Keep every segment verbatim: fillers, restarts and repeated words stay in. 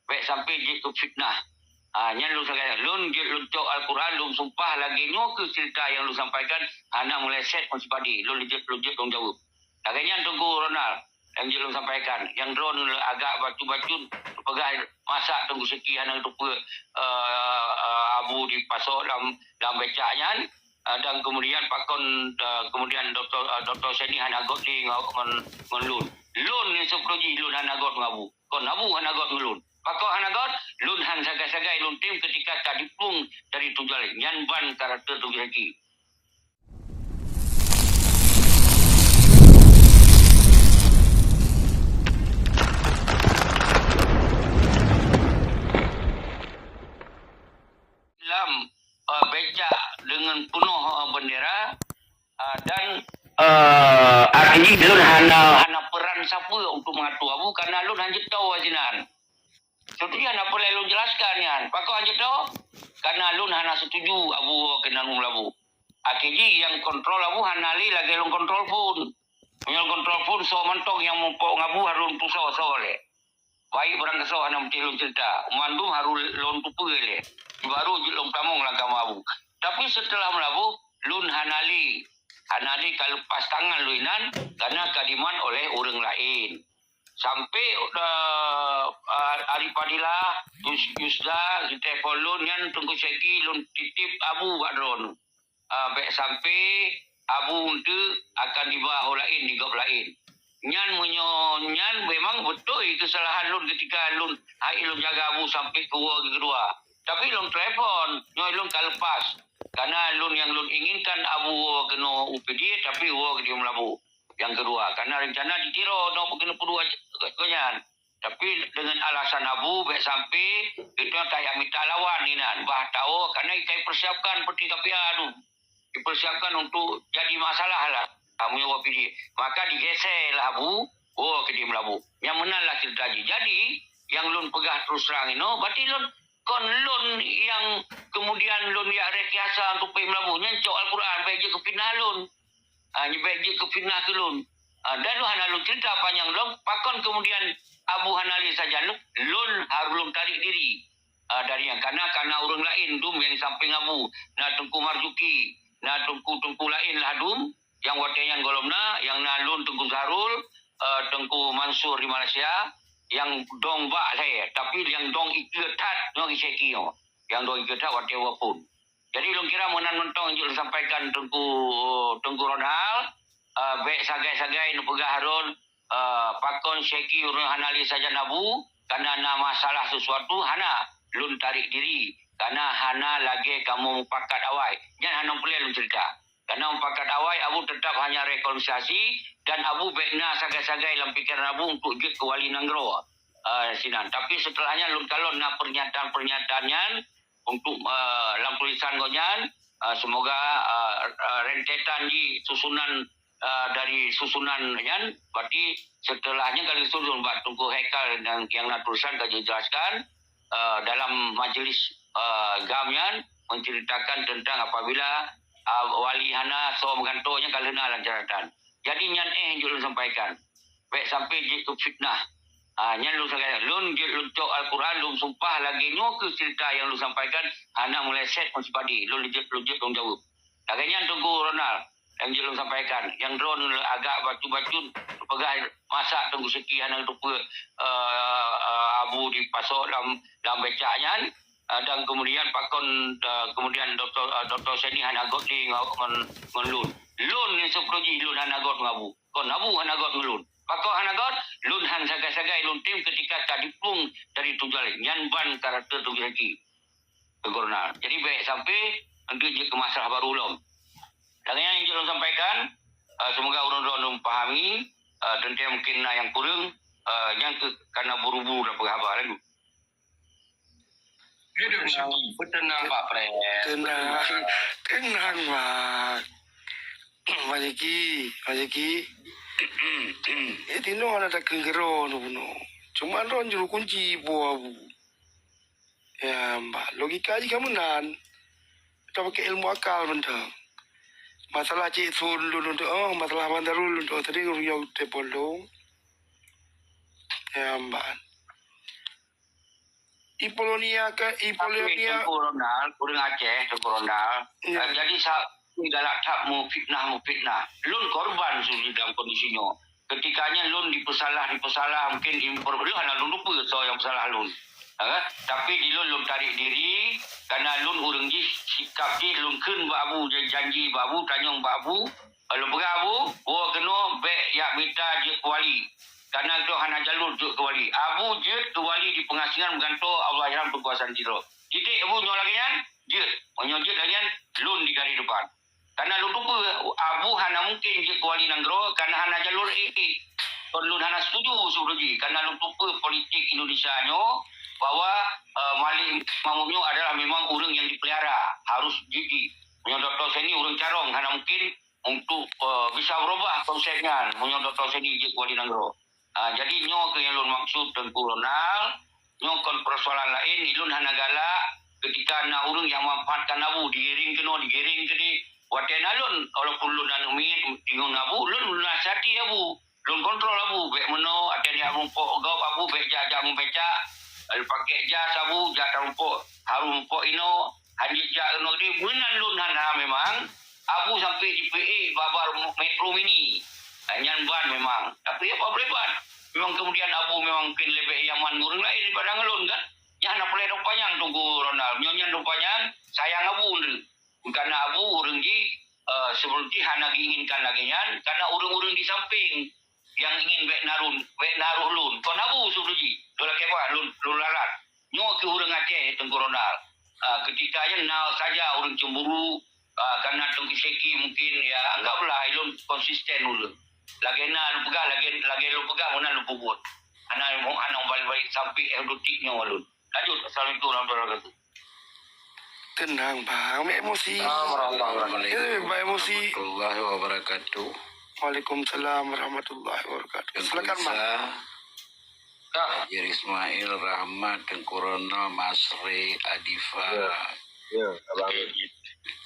Bèk sampai jeuet keu fitnah. Ha, nyan lôn sagai. Lôn jeuet lôn cok Al-Quran, lôn sumpah lagèe nyoe keuh cerita nyang lôn sampaikan, hana meuleset ngon sipadé. Lôn jeuet, lôn jeuet lôn jaweueb. Lagèe nyan Teungku Ronald, nyang jeuet lôn sampaikan. Nyang droeneuh agak bacut-bacut peugah masa Teungku Syeki hana geuteupeue, eh, eh, Abu dipasok lam, lam becak nyan. Eh, dan kemudian pakon, eh, kemudian Doktor, eh, Doktor Seni hana göt lé ngon, ngon, ngon lôn. Lôn nyang siplôh jih lôn hana göt ngon Abu. Kon Abu hana göt ngon lôn. Pakon hana göt, lôn han sagai-sagai lôn tem ketika ka diplueng dari Teungku Jalil. Nyan ban karakter Teungku Syeki. Lam, eh, becak dengan penuh, eh, bendera, eh, dan, eh, artinya lôn hana, hana peran sapeue untuk mengatur Abu karena lôn hana jeuet tô sinan. Setuju hana peureulèe lôn jelaskan nyan. Pakon hana jeuet tô? Karena lôn hana setuju Abu woe keunan u Meulaboh. Akhé jih nyang kontrol Abu hana lé lagèe lôn kontrol phôn. Meunyoe lôn kontrol phôn, soe mantong nyang muphom ngon Abu harôh lôn tusoe soe lé. Baik barangkasoe hana meusti lôn cerita. Mandum harôh lôn tupeue lé. Baru jeuet lôn tamong lam kama Abu. Tapi seuteulah Meulaboh, lôn hana lé. Hana lé ka leupas tangan lôn inan, karena ka diman oleh ureueng laén. Sampai, eh, eh, Ari Fadilah, Yus-, Yusda, jiteupon lôn nyan Teungku Syeki lôn titip Abu bak droeneuh. Eh, bèk sampai Abu eunteuk akan diba ho laén di gob laén. Nyan meunyoe nyan memang beutôi keusalahan lôn ketika lôn hai lôn jaga Abu sampai keu woe keudua. Tapi lôn telepon, nyoe lôn ka leupas. Karena lôn nyang lôn inginkan Abu woe keunoe u Pidie, tapi woe keudeh Meulaboh. Nyang keudua, karena rencana di Tiro, nyoe keuneuk peudua keu nyan. Tapi dengan alasan Abu, bèk sampai, itu ka jak mita lawan inan. Bah tahu, karena ka ipersiapkan peuti kapia tu. Dipersiapkan untuk jadi masalah lah. Kamu nyoe Pidie. Maka digeser lah Abu, woe keudeh Meulaboh. Nyang meunan lah cerita jih. Jadi, nyang lôn peugah terus terang inoe, berarti lôn kon lôn nyang kemudian lôn jak rekayasa untuk pi Meulaboh. Nyan cok Al-Quran, bèk jeuet keu fitnah lôn. Ah, nyan bèk jeuet keu fitnah keu lôn. Ah, dan lôn hana lôn cerita panyang lom, pakon kemudian Abu hana lé sajan lôn, lôn harôh lôn tarék diri. Ah, dari nyan, karena, karena ureueng laén dum nyang sampéng Abu, na Teungku Marzuki, na teungku-teungku laén lah dum, nyang watèe nyan gohlom na, nyang na lôn Teungku Zahrul, eh, Teungku Mansur di Malaysia, nyang dong bak lhèe, tapi nyang dong ikeue that nyoe Syeki nyoe, nyang dong ikeue that watèe wapun. Jadi lôn kira meunan mantong jeuet lôn sampaikan Teungku, Teungku Ronald, eh, bèk sagai-sagai neupeugah harôh, eh, pakon Syeki ureueng hana lé sajan Abu, karena na masalah sesuatu, hana, lôn tarék diri, karena hana lagèe kamoe mupakat awai. Nyan hana peureulèe lôn cerita. Karena mupakat awai Abu tetap hanya rekonsiliasi dan Abu bèk na sagai-sagai lam pikeran Abu untuk jeuet keu wali nanggroe, eh, sinan. Tapi setelah nyan lôn kalon na pernyataan-pernyataan nyan untuk, eh, lam tulisan gobnyan, eh, semoga, eh, eh, rentetan jih susunan, eh, dari susunan nyan, berarti setelah nyan ka disusun bak Teungku Haikal dan nyang na tulisan ka dijelaskan, eh, dalam majlis, eh, GAM nyan menceritakan tentang apabila, eh, wali hana soe meugantoe nyan ka lheueh na lam catatan. Jadi nyan éh jeuet lôn sampaikan. Bèk sampai jeuet keu fitnah. Ha, nyan lôn sagai. Lôn jeuet lôn cok Al-Quran, lôn sumpah lagèe nyoe keuh cerita nyang lôn sampaikan, hana meuleset ngon sipadé. Lôn jeuet, lôn jeuet lôn jaweueb. Lagèe nyan Teungku Ronald, nyang jeuet lôn sampaikan. Nyang droeneuh agak bacut-bacut peugah masa Teungku Syeki hana geuteupeue, eh, eh, Abu dipasok lam, lam becak nyan. Eh, dan kemudian pakon, eh, kemudian Doktor, eh, Doktor Seni hana göt lé ngon, ngon, ngon lôn. Lôn nyang siplôh jih lôn hana göt ngon Abu. Kon Abu hana göt ngon lôn. Pakon hana göt, lôn han sagai-sagai lôn tem ketika ka diplueng dari Teungku Jalil. Nyan ban karakter Teungku Syeki. Teungku Ronald. Jadi bèk sampai eunteuk jeuet keu masalah baru lom. Dan nyan nyang jeuet lôn sampaikan, eh, semoga ureueng droeneuh meupahami, eh, teuntèe mungkin na nyang kureueng, eh, nyan keuh karena buru-buru na peugah haba lalu. Hidup Syeki. Beuteunak, Pak Pres. Teunang, teunang, Mak. Mak Syeki, Mak Syeki. Eh, tinoe na takheun keudroe bunoe. Cuma droe juru kunci boh Abu. Ya, Mbak, logika jih ka meunan. Tapakè ilmu akal mantong. Masalah Cik Sun lôn tu'oh, masalah Bandarul lôn tu'oh, tadi ureueng nyang telepon lôn. Ya, Mbak. Ipolonia ke, Ipolonia. Tapi Teungku Ronald, ureuëng Aceh, Teungku Ronald, ya, eh, jadi sa-, galak that meufitnah-meufitnah. Lôn korban sebenarnya dalam kondisi nyoe. Ketika nyan lôn dipeusalah, dipeusalah, mungkin impor lôn hana lôn lupa soe nyang peusalah lôn. Ha? Tapi di lôn, lôn tarék diri, karena lôn ureuëng jih, sikap jih lôn kheun bak Abu, janji bak Abu, tanyong bak Abu, lôn peugah Abu, woe keunoe bék jak mita jeuet keu wali. Karena geutanyoe hana jalur jeuet keu wali. Abu jeuet keu wali di pengasingan meugantoe Allahnyan peukuasaan sidroe. Titik Abu nyoe lagée nyan, jeuet. Meunyoe jeuet lagée nyan, lôn di garéh depan. Karena lôn tupeue, Abu hana mungken jeuet keu wali nanggroe, karena hana jalur ék. Kon lôn hana setuju seudeh jih, karena lôn tupeue politik Indonesia nyoe, bahwa, eh, Malik Mahmud nyoe adalah memang ureuëng nyang dipelihara, harus jiji. Meunyoe Doktor Seni ureuëng carông, hana mungken untuk, eh, bisa berubah konsep nyan, meunyoe Doktor Seni jeuet keu wali nanggroe. Ah, jadi nyoe keuh nyang lôn maksud Teungku Ronald, nyoe kon persoalan laén, ilôn hana galak ketika na ureuëng nyang manfaatkan Abu, digiring keunoe, digiring keudeh. Watée na lôn, walaupun lôn aneuk miet, deungon Abu, lôn, lôn nasihati Abu, lôn kontrol Abu, bék meunoe, até nyak mumpok gob Abu, bék jak-jak meubecak, lalu pakai jas Abu, jak tamumpok, harus mumpok inoe, hanjeuet jak keunoe keudeh, meunan lôn hana memang, Abu sampai jipeuék bak-bak Metro Mini. Nah, nyan ban memang. Tapi apa boleh ban? Memang kemudian Abu memang mungkin lebih nyaman ureuëng laén daripada ngon lôn kan? Nyan hana peureulée dong panyang Teungku Ronald. Nyoe nyan dong panyang sayang Abu tu. Karena Abu ureuëng jih, eh, sebelum jih hana diinginkan lagée nyan, karena ureuëng-ureuëng di samping nyang ingin bék narun, bék naroh lôn. Kon Abu sebelum jih. Lôn lakée bah, lôn, lôn larat. Nyoe keuh ureuëng Aceh Teungku Ronald. Ah, ketika nyan na saja ureuëng cemburu, ah, karena Teungku Syeki mungkin, ya, anggaplah ilôn konsisten ulôn. Lagée na lôn peugah, lagée, lagée lôn peugah, meunan lôn peubuet. Hana, hana balik-balik sampai eh detik nyoe lôn. Lanjut. Assalamualaikum warahmatullahi wabarakatuh. Tenang, Bang. Ambil emosi. Assalamualaikum Eh, Bang, emosi. warahmatullahi wabarakatuh. Waalaikumsalam warahmatullahi wabarakatuh. Silakan, Bang. Haji Ismail, Rahmat, Teungku Ronald, Masri, Adifa. Ya. Ya, Abang.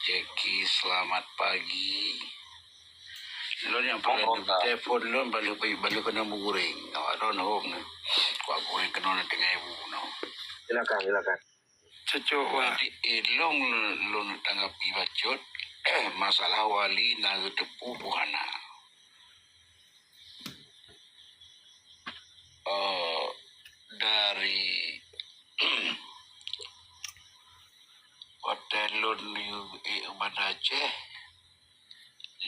Jeki, selamat pagi. Lôn nyang pernah Oh, oh, telepon lôn balik, balik kena meuguring. Awak don hom ni. Kuat guring kena na tinggai ibu no. Silakan, silakan. Cocok, Wak. Jadi, eh, lôn, lôn tanggapi bacut, masalah wali na geuteupeue buhana. Eh, dari watée lôn di, eh, Banda Aceh,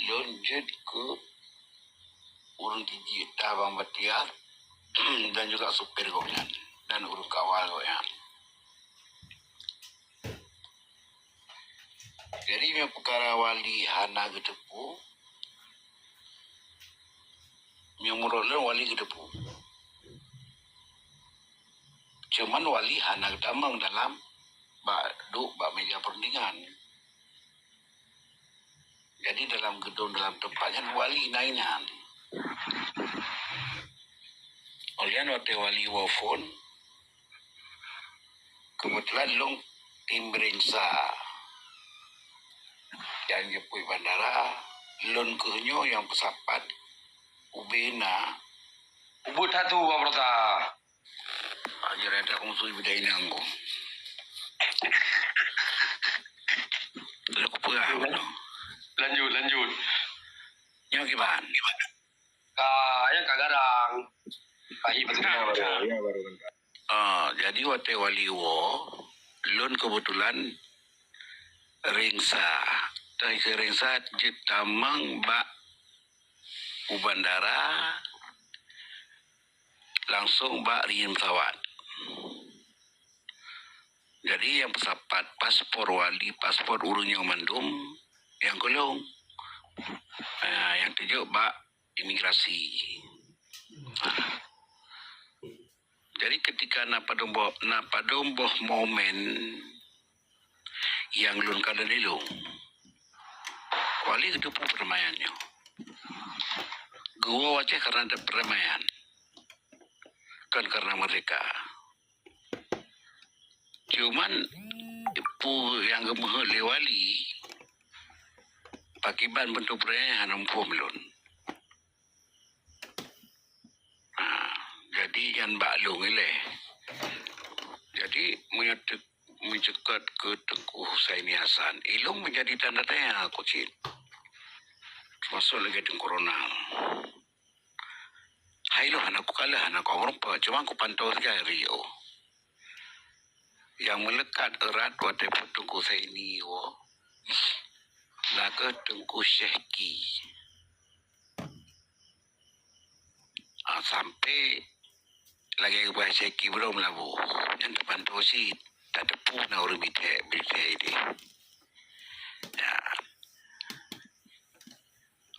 lôn jeuet keu ureuëng jijik tabang batiar dan juga supir gobnyan dan ureuëng kawal gobnyan. Jadi, meunyoe peukara wali hana geuteupeue, meunyoe meunurot lôn wali geuteupeue. Cuman wali hana geutamong dalam bak duek bak meja perundingan. Jadi dalam gedong, dalam teumpat nyan wali na inan. Óh lheueh nyan watée wali woe phon, keubeutulan lôn tim beuringsa nyang jeuet peuet bandara, lôn keuh nyoe nyang peusapat ubé na. Ubeuet that tu, Bang Perata. Ah, jeuet ata kungsui bidai inong ku. Lalu kupeugah apa tu? Lanjut, lanjut. Nyoe kiban? Ka, ya, ka garang. Ka hi betul. Ya, baru, ya, baru. Ah, jadi watée wali woe, lôn keubeutulan ringsa. Teuh keu ringsa jeuet tamong bak u bandara, langsong bak rijim pesawat. Jadi, nyang peusapat paspor wali, paspor ureuëng nyoe mandum nyang keu lôn. Ah, nyang teujok bak imigrasi. Jadi, ketika na padum boh, na padum boh momen nyang lôn kalon lé lôn, wali geuteupeue perdamaian nyoe. Geuwoe u Aceh karena ada perdamaian, kon karena merdeka. Cuman, peue nyang geumeuheuet lé wali, pakiban beuntuk perdamaian hana muphom lôn. Ha, jadi nyan bak lôn ilée. Jadi, dekat keu Teungku Husaini Hasan. Ilôn meujadi tanda tanya keu cit. Teumasok lagèe Teungku Ronald. Hai lôn hana kukalon, hana kumeureumpok, cuma kupantau sagai rio. Nyang meuleukat erat watèe Teungku Husaini woe, na kheueh Teungku Syehki. Ah, sampai lagèe ubak Syehki Bro Meulaboh. Nyan tapantau cit, tateupeue na ureueng mitek, mitek idéh. Ya.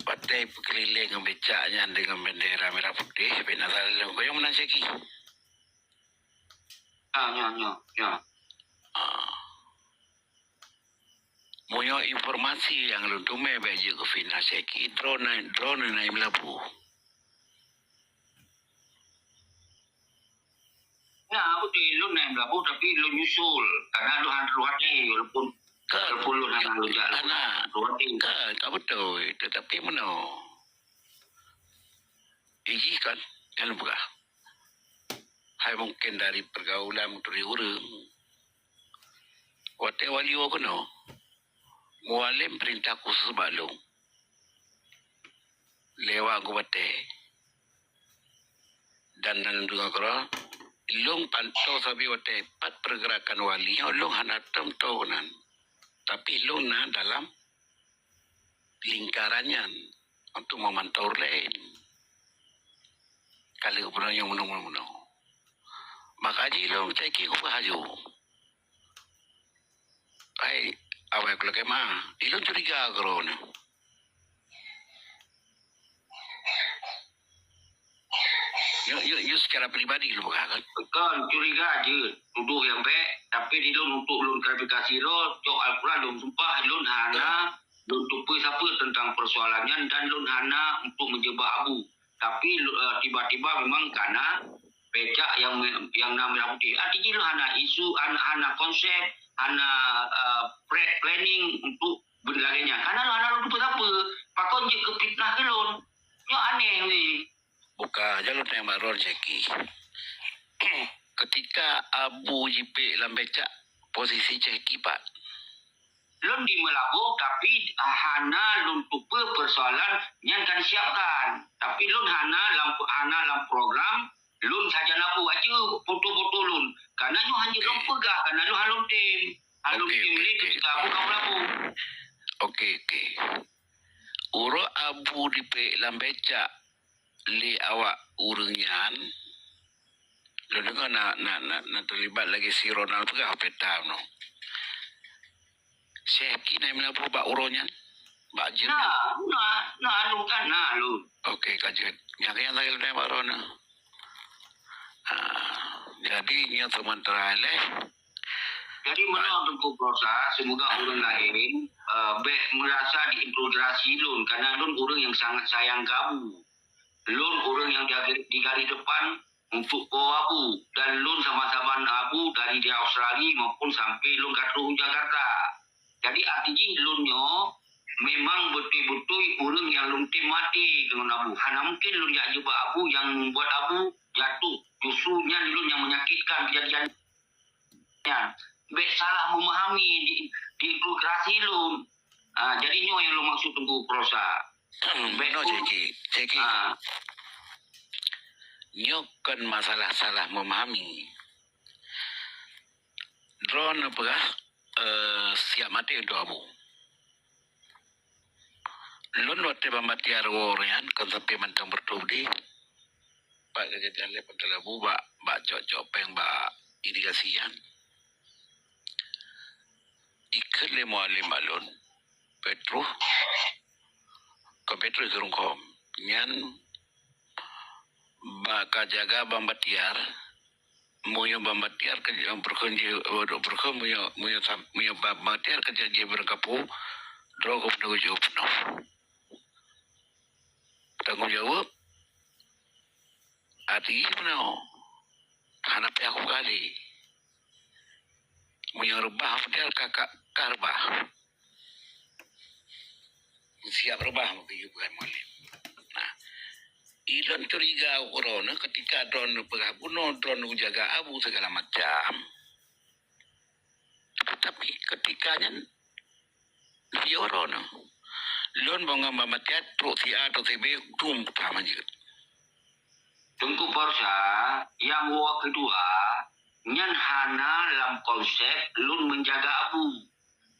Watèe peukeulileng ngon becak nyan deungon bendera merah putih, bina salah lôn goyong meunan Syehki. Ah, nyo, nyo, nyo. Ah. Meunyoe informasi nyang lôn teumé bèk jeuet keu fitnah Syehki, droeneuh, droeneuh na i Meulaboh. Nah, beutôi, lôn na i Meulaboh, tapi lôn nyusul. Karena lôn hana lôn hati, walaupun, walaupun lôn hana lôn jak, hana. Lôn hati. Ka, ka beutôi, tetapi meunoe. Ijih kan, nyan lôn peugah. Hai mungken dari pergaulan, dari ureueng. Watèe wali woe keunoe, Mualem peurintah khusus bak lôn. Lewat geuh watèe dan nan deungoe keudroe, lôn pantau sabe watèe pat pergerakan wali nyoe lôn hana tom tho nan. Tapi lôn na dalam lingkaran nyan untuk memantau ureueng laén. Ka lheueh bunoe nyang meunoe-meunoe. Maka jih lôn Syehki kupeugah laju. Hai, awai kulakèe ma, ilôn curiga keu droeneuh. Nyoe, nyoe, nyoe secara pribadi lôn peugah kan? Kon, curiga jeuet, tudoh nyang bèk, tapi di lôn untuk lôn klarifikasi droe, cok Al-Quran lôn sumpah, lôn hana lôn teupeue sapeue tentang persoalan nyan dan lôn hana untuk meujeuet bak Abu. Tapi, eh, tiba-tiba memang kana becak nyang me-, nyang na merah putih. Arti jih lôn hana isu, hana, hana konsep, hana, eh, pre-, planning untuk benda lagèe nyan. Kana lôn hana lôn teupeue sapeue. Pakon jeuet keu fitnah keu lôn. Nyoe aneh weh. Buka jalur teumbak droe Syehki. Ketika Abu jipék lam becak, posisi Syehki pat? Lôn di Meulaboh, tapi hana lôn teupeue persoalan nyan ka disiapkan. Tapi lôn hana lam, hana lam program lôn sajan Abu aja foto-foto lôn. Karena nyoe hanya lôn peugah, karena lôn hana lôn tem. Hana lôn tem lé ketika Abu ka Meulaboh. Oke, oke. Uroe Abu dipék lam becak lé awak ureueng nyan, lôn deungoe na, na, na, na teulibat lagèe si Ronald peugah peta meunoe. Syehki na i Meulaboh bak uroe nyan, bak jeuem nyan? Na, na, na lôn kan, na lôn. Oke, ka jeuet. Nyang, nyang lagèe lôn bak droeneuh. Ah, jadi nyoe seumeuntara lé. Jadi meunoe Teungku Prosa, semoga ureueng laén, eh, bèk meurasa diintimidasi lôn, karena lôn ureueng nyang sangat sayang keu Abu. Lôn ureueng nyang di, di garis depan untuk po Abu, dan lôn sama-sama Abu dari, di Australia maupun sampai lôn ka troh u Jakarta. Jadi arti jih lôn nyoe memang beutôi-beutôi ureueng nyang lôn tem maté deungon Abu. Hana mungken lôn jak jeuet bak Abu nyang membuat Abu jatuh. Justru nyan lôn nyang menyakitkan kejadian nyan. Bèk salah memahami, di, diintimidasi lôn. Ah, jadi nyoe nyang lôn maksud Teungku Prosa. Bèk Meunoe lôn, Syehki, Syehki. Ah. Nyoe kon masalah salah memahami. Droeneuh peugah, eh, siap maté untuk Abu. Lôn watèe ban Batiar woe nyan kon sampai mantong beureutoh di. Pat kejadian lé Pantai Labu bak, bak cok-cok péng bak irigasi nyan. Ikheun lé Mualem bak lôn, Petrus, kon Petrus Geurungkom. Nyan bak ka jaga Ban Batiar, meunyoe Ban Batiar ke, eh, peureukheun jih, eh, peureukheun meunyoe, meunyoe sam-, meunyoe Ban Batiar keujak jih barangkapeue, droe keuh peunoh jaweueb peunoh. Tanggong jaweueb, arti jih peunoh. Hana payah kupeugalak. Meunyoe reubah Ban Batiar ka, ka, ka reubah. Siap reubah meukeujeuet bukan Mualem. Nah, ilôn curiga uroe nyoe ketika droeneuh peugah bunoe, droeneuh jaga Abu segala macam. Tapi ketika nyan, siuroe nyoe, lôn bangon bak matiat, trok si A, trok si B, dum paham jeuet. Teungku Porsa, nyang woe keudua, nyan hana lam konsep lôn menjaga Abu.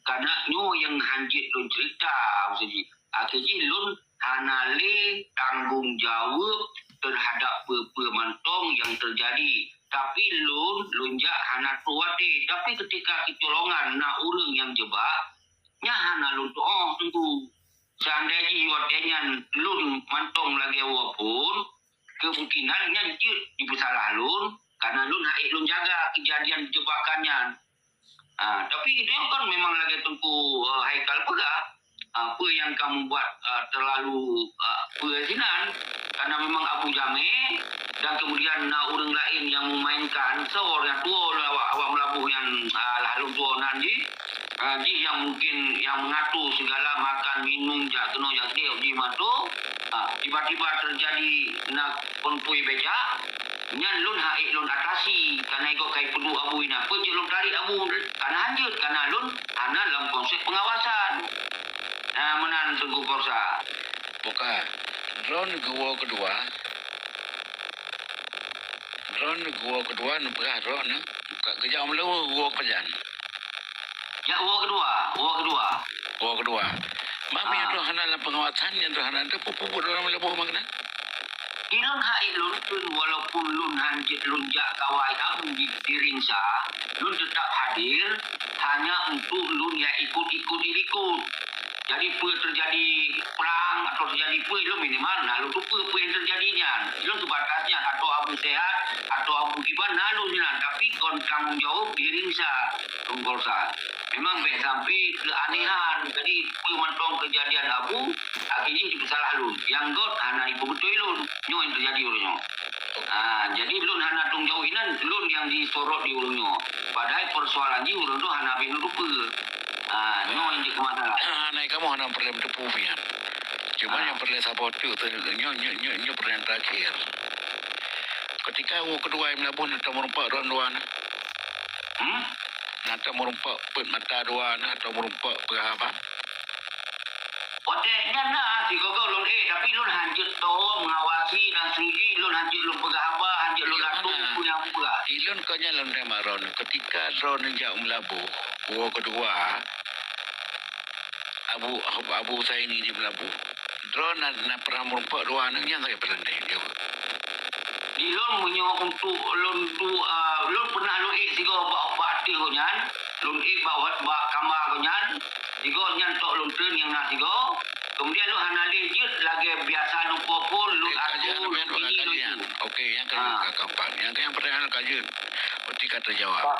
Karena nyoe nyang hanjeuet lôn cerita, maksud jih. Akhé jih lôn hana lé tanggong jaweueb terhadap peue-peue mantong nyang teujadi. Tapi lôn, lôn jak hana troh até. Tapi ketika keucolongan na ureuëng nyang jeubak, nyan hana lôn tuoh teungku. Seandai jih watée nyan lôn mantong lagée woe phon, kemungkinan nyan jeuet jipeusalah lôn, karena lôn hana ék lôn jaga keujadian jeubakan nyan. Ah, tapi itu kan memang lagée Teungku, eh, Haikal peugah, ah, peue nyang ka membuat, ah, terlalu, ah, peue sinan, karena memang Abu Jamé dan kemudian na ureuëng laén nyang memainkan, soe nyang tuoh lé awak, awak meulaboh nyang, ah, lah lôn tuoh nan jih, ah, jih nyang mungkin nyang mengatur segala makan, minum, jak keunoe, jak keunoe, jih mantong, ah, tiba-tiba terjadi na konvoi becak, nyan lôn hana ék lôn atasi, karena igoe ka ipeuduek Abu inan. Peue jeuet lôn tarék Abu, karena hanjeuet, karena lôn hana lam konsep pengawasan. Nah, meunan Teungku Porsa. Buka. Droeneuh geuwoe keudua. Droeneuh geuwoe keudua, neupeugah droeneuh. Ka geujak meuleuweue geuwoe keujan. Jak woe keudua, woe keudua. Woe keudua. Mami Ah. droe hana lam pengawasan, nyan droe hana teupeue-peue droe lam leubeh makna. Di lôn hana ék lôn kheun, walaupun lôn hanjeuet lôn jak kawai Abu di, di Rinsa, lôn tetap hadir hanya untuk lôn nyang ikut-ikut dilikot. Jadi, peue teujadi prang atau teujadi peue, lôn minimal na lôn teupeue peue nyang teujadi nyan. Lôn seubatas nyan, atau Abu sehat, atau Abu kiban, na lôn nyan. Tapi kon tanggong jaweueb di Rinsa, Teungku Porsa. Memang bék sampai keuanehan. Jadi, peue mantong keujadian Abu, akhé jih jipeusalah lôn. Nyang göt hana jipeubeutôi lôn. Nyoe nyang teujadi uroe nyoe. Ah, jadi lôn hana tanggong jaweueb inan, lôn nyang jisorot di ureuëng nyoe. Padahai persoalan jih ureuëng tu hana habéh lôn teupeue. Ah, nyoe nyang jeuet keu masalah. Hana, kamoe hana peureulée meuteupeue nyan. Cuma Ah. nyang peureulée saboh teuk tu, nyoe, nyoe, nyoe, nyoe peureulée terakhir. Ketika woe keudua meulaboh, na tameureumpok droe dua na. Hmm? Na tameureumpok peuet mata dua na, tameureumpok peugah haba. Watée nyan na sigoe-goe lôn ék, tapi lôn hanjeuet toe mengawasi dan setuju, lôn hanjeuet lôn peugah haba, hanjeuet lôn Di atur mana? Peue nyang peugah. Di lôn kon nyan lôn teurimong droeneuh. Ketika droeneuh jak meulaboh, woe keudua, Abu, Abu Husaini di meulaboh. Droeneuh na, na pernah meureumpok dua aneuëk nyan sakét peureulée jaweueb. Di lôn meunyoe untuk lôn tu, ah, lôn pernah lôn ék sigoe bak, bak ateueh gobnyan, lôn ék bak, bak kama gobnyan, sigoe nyan tok lôn treun nyang na sigoe. Kemudian lôn hana lé jeuet lagée biasa lôn po phon, lôn Okey, atur, kajian, lôn kajian, ini, lôn kajian. Itu. Okey, nyang ka Ah. ka gampang. Nyang, nyang pertanyaan ka jeuet. Berarti ka terjawab. Ka,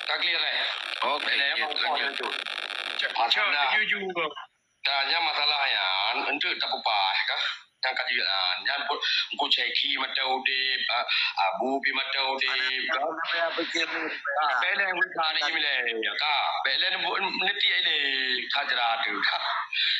ka clear, eh? Okey, Boleh, jeuet, apa lanjut. Itu? Cak, cak, Masalah. Jujur. Tanya masalah nyan, enteuk tapeupaih kah? Nyang ka jeuet nyan, nyan pun Teungku Syeki mantong udeb, ah, Abu pih mantong udeb, Mana kah? Mana payah fikir ni? Ah, bèk lé wita ni milé, kah? Bèk lé neubeuet meuneuti ilé, ka jeuet tu, kah?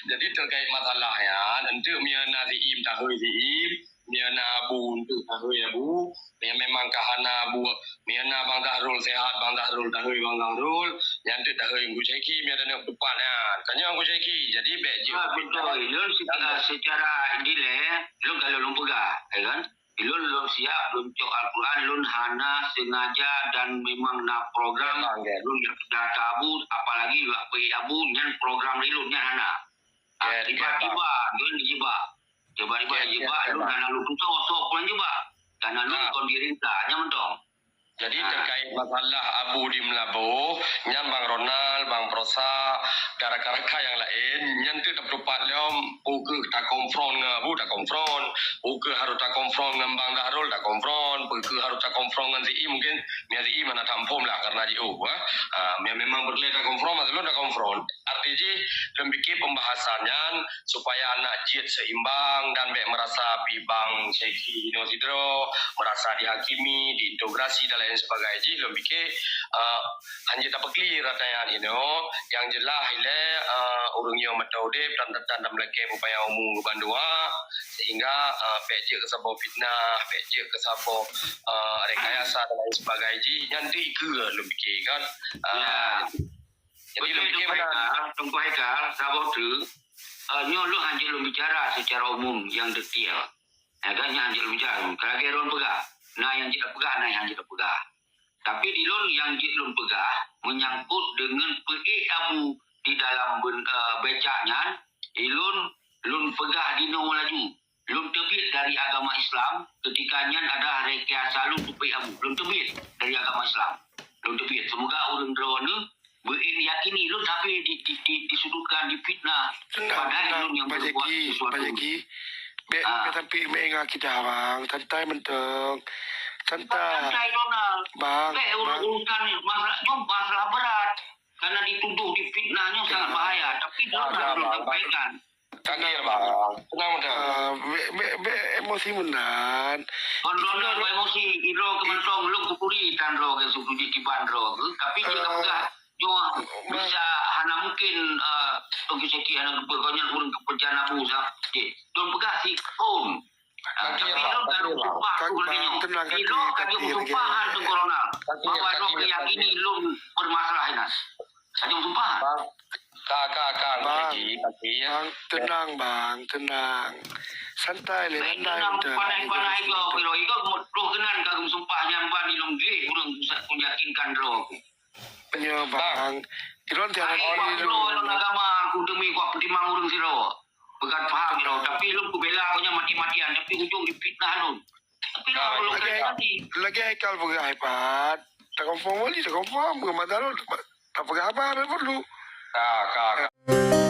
Jadi, terkait masalah nyan, enteuk meunyo na si Im, tahôi si Im, meunyo na Abu, enteuk tahôi Abu, meunyo memang ka hana Abu, meunyo na Bang Zahrul sehat, Bang Zahrul tahôi Bang Zahrul, nyan teuk tahôi Teungku Syeki, meunyo taneuk tupat nyan. Ka nyoe Teungku Syeki, jadi bèk jeuet Ah, beutôi. Lôn se-, ah, secara dilèe, lôn ka lôn peugah, ya kan? Lôn, lôn siap, lôn cok Al-Quran, lôn hana sengaja dan memang na program, Memang, ya. Lôn jak data Abu, apalagi bak peuék Abu, nyan program lôn nyan hana. Ah, Ya, tiba-tiba, ya, Bang. Lôn jijibak. Tiba-tiba Ya, ya, jijibak, ya, lôn Bang. Hana lôn tutoe, soe pun jibak. Karena lôn Ah. kon dirinta, nyan mantong. Jadi, Ah. terkait masalah Abu di Meulaboh, nyan Bang Ronald, Bang Prosa, dan rakan-rakan nyang laén, nyan teuk tapeutupat lom, peu kheueh takonfront ngon Abu, takonfront, peu kheueh harôh takonfront ngon Bang Zahrul, takonfront, peu kheueh harôh takonfront ngon si Im, mungkin meunyo si Im hana takonfront lah, karena jiôh, eh. Ah, meunyo memang peureulèe takonfront, masa lôn takonfront. Arti jih, lôn pike pembahasan nyan supaya na jeuet seimbang dan bèk meurasa pih Bang Syeki hinoe sidroe, meurasa dihakimi, diinterogasi dan lain sebagainya. Jih lôn pike, eh, hanjeuet tapeukli rata nyan hinoe. Nyang jeulaih ilèe, eh, ureueng nyoe mantong udép dan, dan, dan meulakèe beupanyang umu keu bandua, sehingga, eh, bèk jeuet keu saboh fitnah, bèk jeuet keu saboh, eh, rekayasa dan lain sebagainya. Jih nyan teuk ikeue lôn pike kan. Eh, Ya. Jadi, betul, Teungku Haikal, Teungku Haikal, saboh tu, eh, nyoe lôn hana lôn bicara secara umum nyang detail. Ya kan, nyan jeuet lôn bicara. Ka lagèe droen peugah, na nyang jeuet peugah, na nyang jeuet peugah. Tapi di lôn nyang jeuet lôn peugah, menyangkut deungon peuék abu di dalam ben-, eh, becak nyan, di lôn, lôn peugah di nyoe laju. Lôn teubiet dari agama Islam, ketika nyan ada rekayasa lôn peuék abu. Lôn teubiet dari agama Islam. Lôn teubiet. Semoga ureueng droeneuh beuin yakini lôn sabe di, di, di, disudutkan, difitnah. Padahai lôn nyang berbuat sesuatu. Bang Jaki, Bang Jaki. Bèk, ah, bèk sampai meuingat kita, Bang. Santai mantong. Santai. Santai, Donald. Bang, bèk, Bang. Urusan masalah nyoe masalah berat. Karena dituduh, difitnah nyoe sangat bahaya. Tapi Donald belum sampaikan. Ka kira, Bang. Tenang, tenang. Ah, bèk, bèk, bèk emosi meunan. Kon droeneuh emosi, droe keu mantong lôn kukuri tan droe keu suku di kiban droe keu. Tapi jeuet kapeugah nyoe bisa hana mungkin, eh, Teungku Syekh hana geupeu, kon nyan ureueng keupeujana bu sa. Jih, lôn peugah si phon. Ah, tapi lôn ka lôn sumpah tu nyoe. Tenang, droe ka jeuet sumpah Teungku Ronald. Bahwa droe keu yakini lôn bermasalah inan. Ka jeuet sumpah. Ka, ka, ka, Bang, Haji, Haji, ya. Bang, tenang, Bang, tenang. Santai lé, santai, tenang. Pandai-pandai kau, kira, kau troh keunan ka geusumpah nyan ban ilôn gleh ureueng pusat pun yakinkan droe aku. Nyoe, Bang. Bang. Ilôn tiara. Ai, kuat droe lôn agama aku demi kuat peutimang ureueng sidroe. Bukan paham droe, tapi lôn kubela kau nyan mati-matian, tapi ujong difitnah lôn. Tapi lôn lagèe, lagèe Haikal peugah, Pat. Tak konfirm wali, tak konfirm. Bukan masalah. Tak peugah haba, tak perlu. Ka, ka, ka.